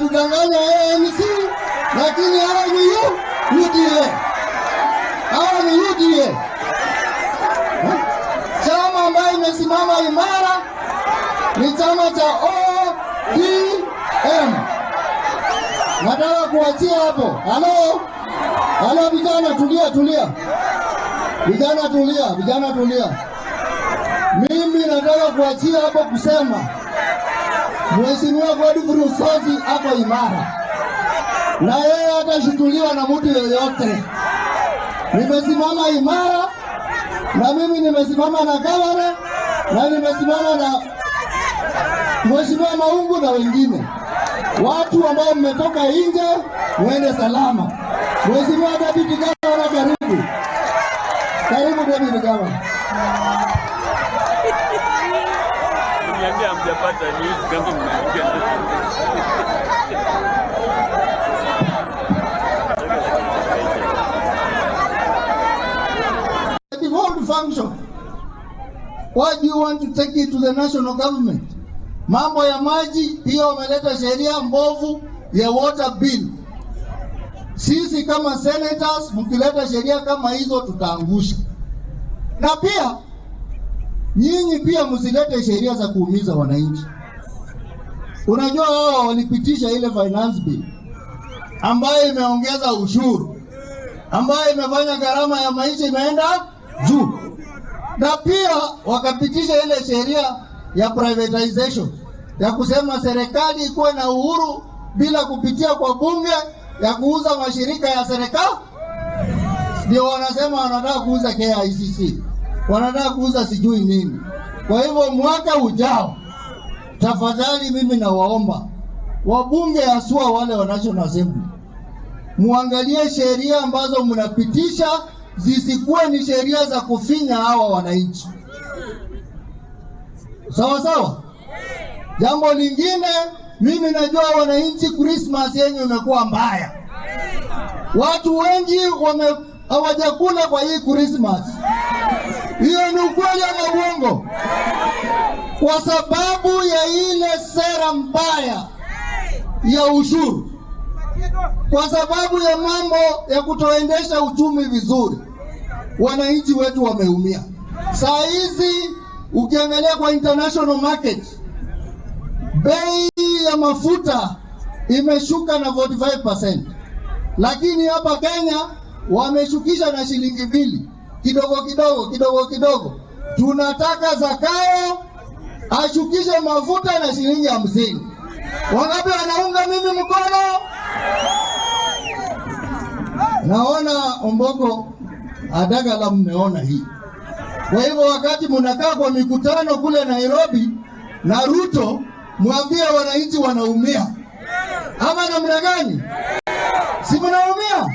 Mnatudanganya ANC, lakini hawa ni UDA, hawa ni UDA. Chama ambayo imesimama imara ni chama cha ODM. Nataka kuachia hapo. Halo, halo, vijana tulia, tulia, vijana tulia, vijana tulia. Mimi nataka kuachia hapo kusema Mheshimiwa Godfrey Osotsi ako imara na yeye hatashutuliwa na mtu yeyote. Nimesimama imara na mimi nimesimama na gavana na nimesimama na Mheshimiwa Maungu na wengine watu ambao mmetoka nje, mwende salama. Mheshimiwa Deputy Governor, karibu karibu Deputy Governor. Niambia hamjapata news kama mnaongea. The devolved function. Why do you want to take it to the national government? Mambo ya maji pia wameleta sheria mbovu ya water bill. Sisi kama senators, mkileta sheria kama hizo tutaangusha. Na pia nyinyi pia msilete sheria za kuumiza wananchi. Unajua wao walipitisha ile finance bill ambayo imeongeza ushuru, ambayo imefanya gharama ya maisha imeenda juu, na pia wakapitisha ile sheria ya privatization ya kusema serikali ikuwe na uhuru bila kupitia kwa bunge ya kuuza mashirika ya serikali. Ndio wanasema wanataka kuuza KICC, wanataka kuuza sijui nini. Kwa hivyo mwaka ujao, tafadhali, mimi nawaomba wabunge, haswa wale wa National Assembly, muangalie sheria ambazo mnapitisha zisikuwe ni sheria za kufinya hawa wananchi. Sawa sawa. Jambo lingine, mimi najua wananchi, Christmas yenyu imekuwa mbaya. Watu wengi wame hawajakula kwa hii Christmas. Hiyo ni ukweli ama uongo? Kwa sababu ya ile sera mbaya ya ushuru, kwa sababu ya mambo ya kutoendesha uchumi vizuri, wananchi wetu wameumia. Saa hizi ukiangalia kwa international market, bei ya mafuta imeshuka na 45%, lakini hapa Kenya wameshukisha na shilingi 2, kidogo kidogo kidogo kidogo. Tunataka Zakayo ashukishe mafuta na shilingi 50. Wangapi wanaunga mimi mkono? Naona Omboko Adagala, mmeona hii. Kwa hivyo wakati mnakaa kwa mikutano kule Nairobi na Ruto, mwambie wananchi wanaumia, ama namna gani? Si mnaumia?